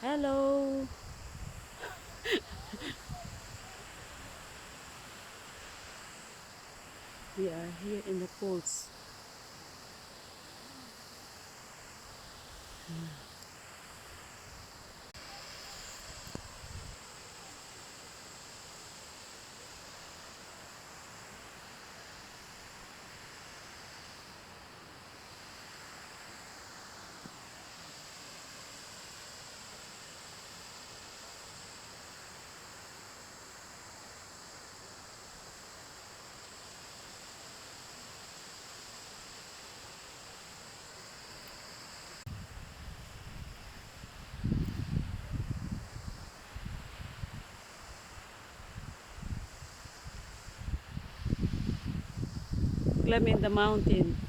Hello. We are here in the falls. Climb in the mountain.